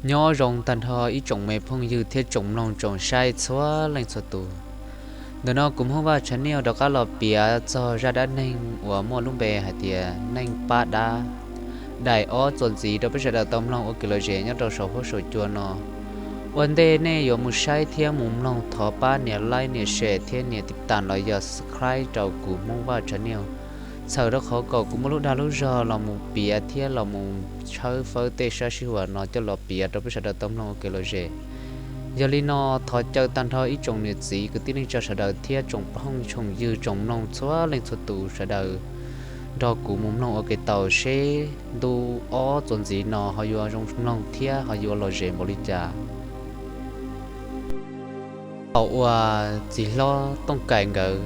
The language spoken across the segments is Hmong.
Nyob zoo tag nrho ib tsoom me phooj ywg thiab tsoom mloog tsoom saib txhua leej txhua tus. Ntawm no kuv Hmoob Vaj Channel rov qab los piav txog zaj dab neeg uas muaj lub npe hais tias neej pab dab, daim ob txuas ntxiv rau peb sawv daws tau mloog ua kev lom zem nyob rau saum huab saum cua no. Ua ntej nej yuav mus saib thiab mus mloog thov pab nias like nias share thiab nias tiv tas los yog subscribe rau kuv Hmoob Vaj Channel, txhawm rau qhov kom kuv muaj lub dag lub zog los mus piav thiab los mus tshawb fawb tej sab sij huam no coj los piav rau peb sawv daws tau mloog ua kev lom zem. Yog li no, thov caw tag nrho ib tsoom niam txiv kwv tij neej tsa sawv daws thiab tsoom phooj tsoom ywg tsoom mloog txhua leej txhua tus sawv daws nrog kuv mus mloog ua kev tau seb ntu ob txuas ntxiv no ho yuav zoo mloog thiab ho yuav lom zem npaum li cas. Thaum uas txiv hlob Tooj Kaim nkawd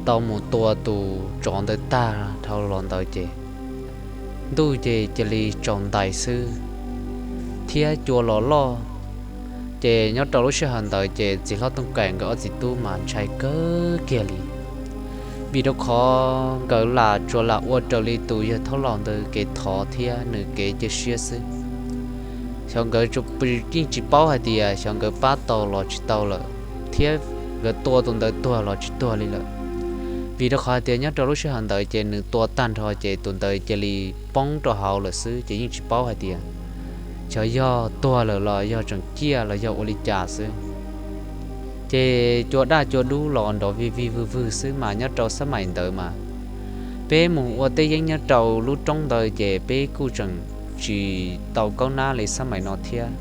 tau mus tua tus tsov ntawd tag dhau los ntawd ces ntuj ces cia li tsaus ntais xwb thiab cua los loj. Ces nyob rau lub sij hawm ntawd ces txiv hlob Tooj Kaim nkawd ob txiv tub mas ntshai kawg kiag li, vim rau qhov nkawd lam tsuas lam ua raws li tus yawg thaub laus ntawd kev thov thiab nws kev cia siab xwb. Xyov nkawd yeej tsis paub hais tias xyov nkawd pab tau los tsis tau lawm, thiab nkawd tua tus ntawd tuag los tsis tuag li lawm. Vim rau qhov hais tias nyob rau lub sij hawm ntawd ces nws tua tag nrho ces tus ntawd cia li poob rau hauv lawm xwb, ces yeej tsis paub hais tias xyov yog tuag lawm los yog tseem ciaj los yog ua li cas xwb. Ces cua daj cua dub los nrov vij vij vwg vwg xwb mas nyob rau xab maim ntawd mas peb mus ua tej yeeb nyob rau lub roob ntawd ces peb kuj tseem tsis tau kaub nab li xab maim no thiab.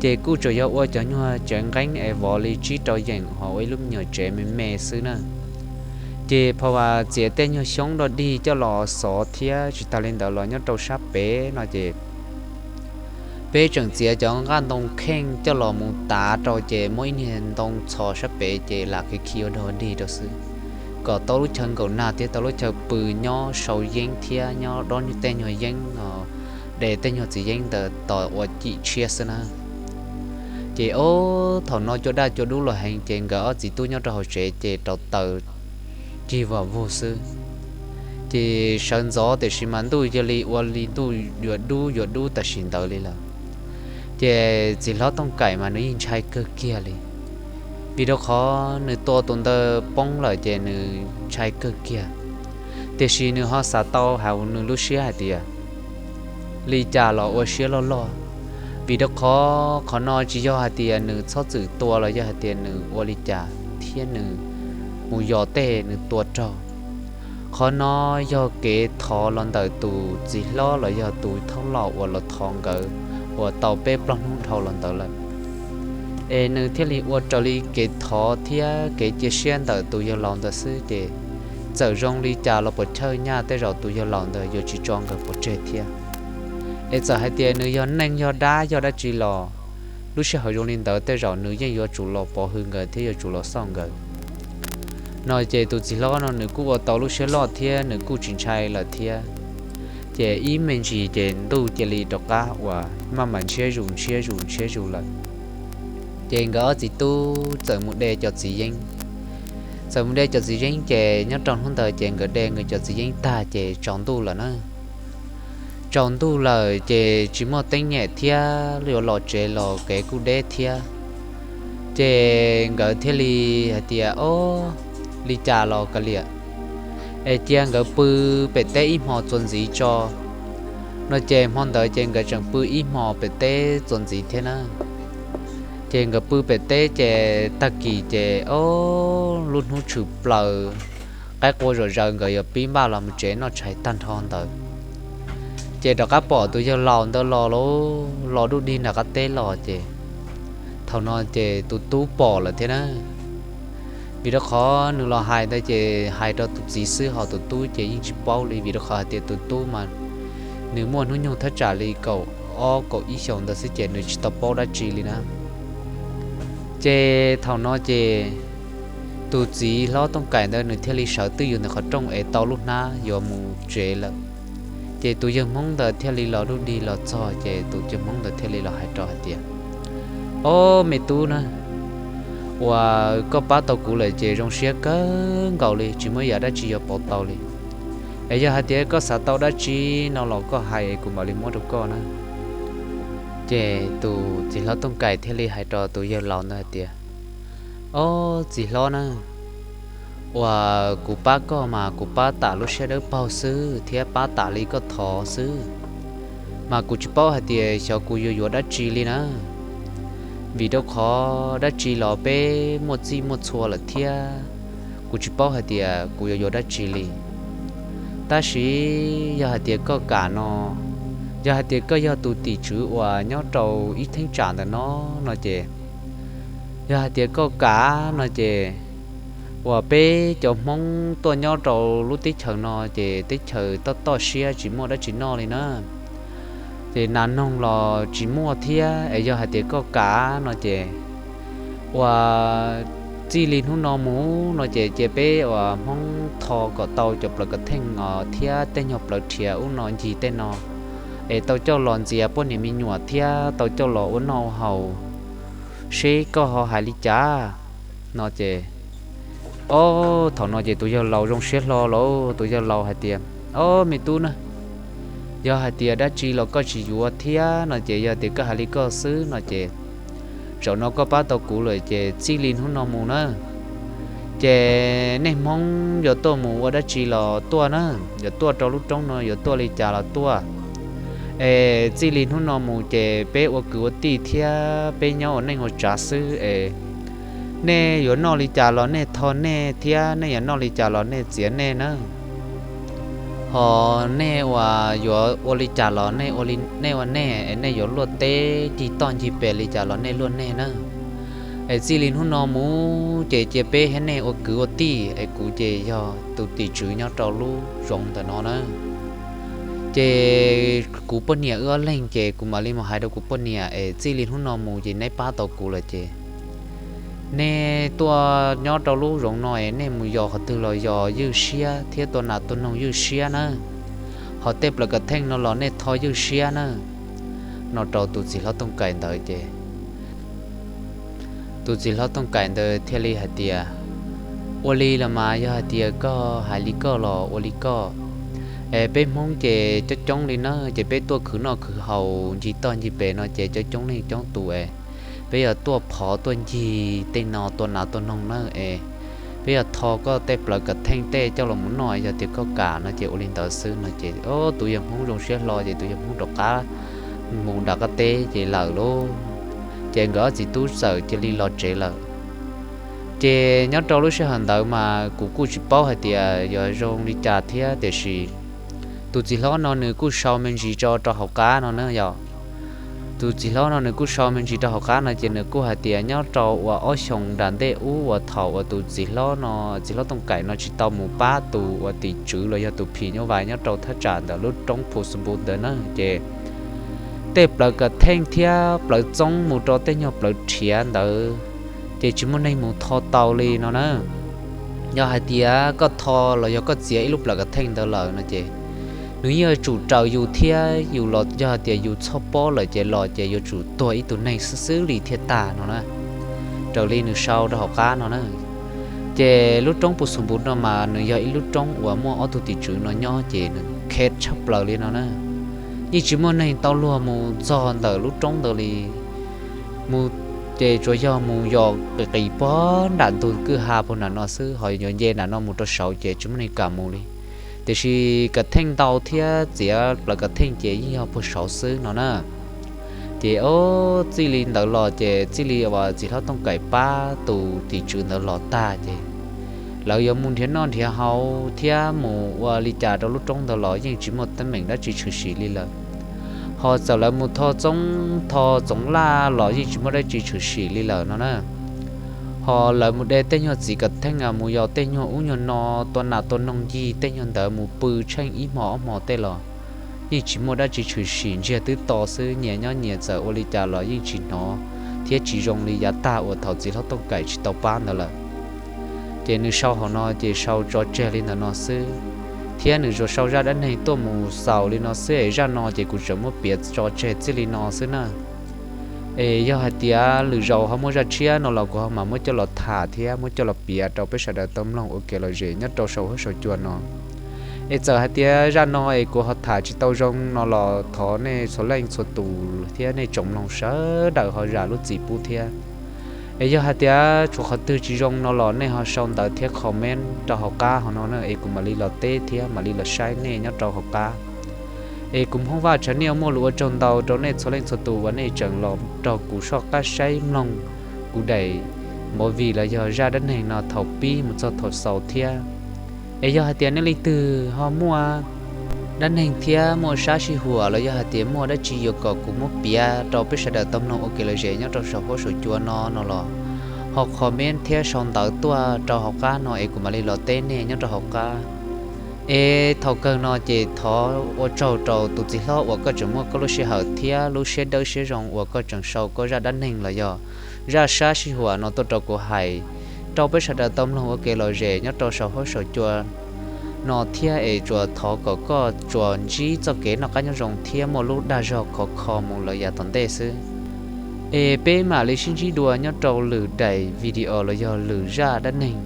Ces kuj tseem yog ua cov nyuag tsev nqeeb es vov li tsib rau yeem ho ua ib lub me nyuam tsev me me xwb na. Ces phau as txiav tej nyuag xyoob dog dig coj los xov thiab tsis tas li ntawd los nyob rau sab pem no ces peb tseem txiav cov nqaj ntoo kheej coj los mus tav rau ces muab ib niag ntoo txhos sab pem ces lam khiav khiav ua dog dig rau xwb, kom tau lub chaw nkaum nag thiab tau lub chaw pw nyob sau yeeb thiab nyob dob tej nyuag yeeb, de tej nyuag txiv yeeb ntawd tos ua cim tshiab xwb na. Ces ob thaum no cua daj cua dub los heev ces nkawd ob txiv tub nyob rau hauv tsev ces rauv taws cig vam vug xwb. Ces sawv ntxov tiam sis mas ntuj cia li ua li ntuj yuav dub yuav dub tam sim ntawd li lawm. Ces txiv hlob Tooj Kaim mas nws yeej ntshai kawg kiag li, vim rau qhov nws tua tus ntawd poob lawm ces nws ntshai kawg kiag. Tiam sis nws ho xav tau hauv nws lub siab hais tias li cas los ua siab loj loj, vim rau qhov qhov no tsis yog hais tias nws txhob txwm tua los yog hais tias nws ua li cas thiab nws mus yos tej nws tua raug. Qhov no yog kev thov los ntawm tus txiv hlob los yog tus thaub laus uas los thov nkawd uas tau peb plaub hnub dhau los ntawd lawm. Es nws thiaj li ua raws li kev thov thiab kev cia siab ntawm tus yawg laus ntawd xwb ces txawm zoo li cas los puas chawj nyaj tej zaum tus yawg laus ntawd yuav tsis tso nkawd pov tseg thiab. Es txawm hais tias nws yog neeg yog dab yog dab tsi los lub sij hawm zoo li ntawd tej zaum nws yeej yuav tsum los pov hwm nkawd thiab yuav tsum los xauj nkawd. No ces tus txiv hlob no nws kuj ua tau lub siab loj thiab nws kuj tsis ntshai lawm thiab. Ces ib me ntsis ces ntuj cia li rov qab uas maj mam ntshiab zus ntshiab zus ntshiab zus lawm. Ces nkawd ob txiv tub txawm mus de cov txiv yeeb. Txawm mus de cov txiv yeeb ces nyob rau hnub ntawd ces nkawd de nkawd cov txiv yeeb tag ces tsaus ntuj lawm na. Tsaus ntuj lawm ces tsis muaj teeb nyem thiab yuav los tsev los kev kuj deb thiab. Ces nkawd thiaj li hais tias, Ob, li cas los kav liam, es cia nkawd pw pem teb ib hmo txuas ntxiv tso. No ces hmo ntawd ces nkawd tseem pw ib hmo pem teb txuas ntxiv thiab na. Ces nkawd pw pem teb ces tag kis ces ob lub hnub tshwm plaws, qaib qua zom zaws nkawd yuav pib npaj los mus tsev noj tshais tag nrho ntawd. Ces rov qab pom tus yawg laus ntawd los los dub dig nram qab teb los ces thaum no ces tus tub pom lawm thiab na. Vim rau qhov nws los hais ntawd ces hais rau tus txiv xwb ho tus tub ces yeej tsis paub li vim rau qhov hais tias tus tub mas nws muaj hnub nyoog thaj tsam li kaum ob kaum ib xyoos ntawd xwb ces nws tsis tau paub dab tsi li na. Ces thaum no ces tus txiv hlob Tooj Kaim ntawd nws thiaj li sawv twj ywm ntawm qhov rooj es tau lub hnab yuav mus tsev lawm. Ces tus yawg Hmoob ntawd thiaj li los dub dig los txog ces tus yawg Hmoob ntawd thiaj li los hais rau hais tias, Ob me tub na, uas koj pab tau kuv lawm ces zoo siab kawg nkaus li tsis muaj yam dab tsi yuav pauv tau li. Es yog hais tias koj xav tau dab tsi no los koj hais kuv mam li muab rau koj na. Ces tus txiv hlob Tooj Kaim thiaj li hais rau tus yawg laus ntawd hais tias, Ob, txiv hlob na, uas kuv pab koj mas kuv pab tam lub siab dawb paug xwb thiab pab tam li koj thov xwb, mas kuv tsis paub hais tias xyov kuv yuav yuav dab tsi li na. Vim rau qhov dab tsi los peb muaj txij muaj txhua lawm thiab, kuv tsis paub hais tias kuv yuav yuav dab tsi li. Tab sis yog hais tias koj kam no, yog hais tias koj yog tus tim tswv uas nyob rau ib theeb tsam ntawm no no ces, yog hais tias koj kam no ces, uas peb cov Hmoob tuaj nyob rau lub teb chaws no ces teb chaws toj toj siab tsis muaj dab tsi noj li na. Ces nas noog los tsis muaj thiab es yog hais tias koj kam no ces, uas txij li hnub no mus no ces cia peb uas Hmoob tho kom tau cov plawv kav theej os thiab tej nyuag plawv rhiav ub no ncig tej no, es tau coj los ntxias poj niam me nyuam thiab tau coj los ua noj ua haus, seb koj ho hais li cas no ces. Ob, thaum no ces tus yawg laus zoo siab hlo lawm, tus yawg laus hais tias, Ob, me tub na, yog hais tias dab tsi los koj tsis yuav thiab no ces yog tias koj hais li koj xwb no ces, zaum no koj pab tau kuv lawm ces txij li hnub no mus na, ces nej Hmoob yuav tuaj mus ua dab tsi los tuaj na, yuav tuaj rau lub roob no yuav tuaj li cas los tuaj, es txij li hnub no mus ces peb ua kwv ua tij thiab peb nyob ua neej ua tsav xwb es nej yuav noj li cas los nej tho nej thiab nej yuav noj li cas los nej txiav nej na. Ho nej uas yuav ua li cas los nej ua nej, es nej yuav luaj teb ncig toj ncig pes li cas los nej luaj nej na. Es txij li hnub no mus ces cia peb thiab nej ua kwv ua tij es kuv ces yog tus tim tswv nyob rau lub zoov ntawm no na. Ces kuv poj niam wb ob leeg ces kuv mam li mus hais rau kuv poj niam es txij li hnub no mus ces neb pab tau kuv lawm ces nej tuaj nyob rau lub zoov no es nej mus yos qhov twg los yos ywj siab thiab tua nas tua noog ywj siab na. Ho tej plawv kav theej no los nej tho ywj siab na, no rau tus txiv hlob Tooj Kaim ntawd ces tus txiv hlob Tooj Kaim ntawd thiaj li hais tias, Ua li los mas yog hais tias koj hais li koj los ua li koj. Es peb Hmoob ces coob coob li na ces peb tuaj khwv noj khwv haus ncig toj ncig pes no ces coob coob leej coob tus es peb yog tuaj phov tuaj ncig tej no tua nas tua noog na es peb yog tho koj tej plawv kav theej tej coj los mus noj, yog tias koj kam no ces ua li ntawd xwb no ces tus yawg Hmoob zoo siab hlo ces tus yawg Hmoob rov qab mus nram qab teb ces lawm lauj. Ces nkawd ob txiv tub txawm cia li los tsev lawm. Ces nyob rau lub sij hawm ntawd mas kuv kuj tsis paub hais tias yuav zoo li cas thiab tiam sis tus txiv hlob no nws kuj sau me ntsis tso rau hauv qab no na yog. Tus txiv hlob no nws kuj sau me ntsis rau hauv qab no ces nws kuj hais tias nyob rau uas ob xyoos nram ntej ub uas thaum uas tus txiv hlob no, txiv hlob Tooj Kaim no tsis tau mus pab tus uas tim tswv los yog tus phim nyuj vais nyob rau thaj tsam ntawm lub roob Phu Xu Npu ntawd na ces tej plawv kav theej thiab plawv txoob mus rau tej nyuag plawv rhiav ntawd ces tsis muaj neeg mus tho tau li no na. Yog hais tias koj tho los yog koj txiav ib lub plawv kav theej ntawd lawm no ces nws yeej yuav tsum raws yus thiab yus los yog hais tias yus txhoj pob lawm ces los ces yuav tsum tuag ib tug neeg xwb xwb li thiaj tag no na. Raws li nws sau rau hauv qab no na. Ces lub roob Phu Xu Npu no mas nws yog ib lub roob uas muaj ob tug tim tswv no nyob ces nws khev tshaj plaws li no na. Yeej tsis muaj neeg tau luag mus txog ntawm lub roob ntawd li. Mus ces tsuas yog mus yos qis qis pog nram ntug kwj ha puag nram no xwb, ho yuav nce nram no mus rau saud ces tsis muaj neeg kam mus li. Tiam sis kav theej ntau thiab txiav plawv kav theej ces yeej yog puag saud xwb no na. Ces ob, txij li ntawd los ces txij li uas txiv hlob Tooj Kaim pab tus tim tswv ntawd los tag ces lawv yuav mus nrhiav noj nrhiav haus thiab mus ua li cas rau lub roob ntawd los yeej tsis muaj teeb meem dab tsi tshwm sim li lawm. Ho txawm lawv mus tho txoob tho txoov laj los yeej tsis muaj dab tsi tshwm sim li lawm no na. Ho lawv mus de tej nyuag txiv kav theej mus yos tej nyuag ub nyuag no, tua nas tua noog ncig tej nyuag ntawd mus pw tsheej ib hmo ob hmo tej los yeej tsis muaj dab tsi tshwm sim, ntsiag twb to xwb, nyias nyob nyias txawm ua li cas los yeej tsis hnov thiab tsis zoo li yav tag uas thaum txiv hlob Tooj Kaim tsis tau pab ntawd lawm. Ces nws sau hauv no ces sau tso tseg li ntawm no xwb, thiab nws tsuas sau zaj dab neeg tuaj mus xaus li no xwb es zaj no ces kuv tseem muab piav tso tseg txij li no xwb na. Es yog hais tias lwm zaus ho muaj zaj tshiab no los kuv ho mam muab coj los tham thiab muab coj los piav rau peb sawv daws tau mloog ua kev lom zem nyob rau saum huab saum cua no. Es txawm hais tias zaj no es kuv ho tham tsis tau zoo no los thov nej txhua leej txhua tus thiab nej tsoom mloog sawv daws ho zam lub txim pub thiab. Es yog hais tias tshuav qhov twg tsis zoo no los nej ho sau ntawv thiab comment rau hauv qab hov no na, es kuv mam li los teb thiab mam li los saib nej nyob rau hauv qab. Es kuv Hmoob Vaj Tshav Niaj muaj lus ua tsaug ntau rau nej txhua leej txhua tus uas nej tseem los raug kuv soj qab saib mloog kuv daim movie los yog zaj dab neeg no thaum pib mus txog thaum xaus thiab. Es yog hais tias nej leej twg ho muaj dab neeg thiab muaj sab sij huam los yog hais tias muaj dab tsi yuav kom kuv muab piav rau peb sawv daws tau mloog ua kev lom zem nyob rau saum huab saum cua no no los ho comment thiab sau ntawv tuaj rau hauv qab no es kuv mam li los teb nej nyob rau hauv qab. Es thaum kawg no ces thov ua tsaug rau tus txiv hlob uas koj tseem muaj koj lub sij hawm thiab lub siab dawb siab zoo uas koj tseem sau koj zaj dab neeg los yog zaj sab sij huam no tuaj rau kuv hais rau peb sawv daws tau mloog ua kev lom zem nyob rau saum huab saum cua no thiab es tsuas thov kom koj tsuas ntsib txoj kev noj qab nyob zoo thiab muaj lub dag zog khov kho mus lawm yav tom ntej xwb. Es peb mam li sib ntsib dua nyob rau lwm daim video los yog lwm zaj dab neeg.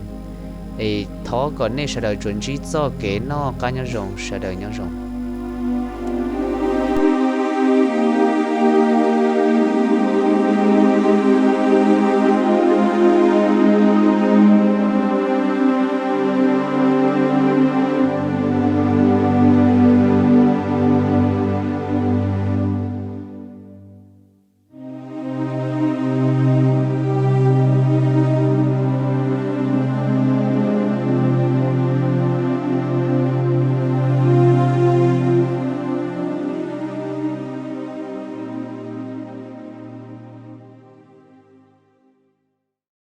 Es thov kom nej sawv daws tsuas ntsib txoj kev noj qab nyob zoo, sawv daws nyob zoo.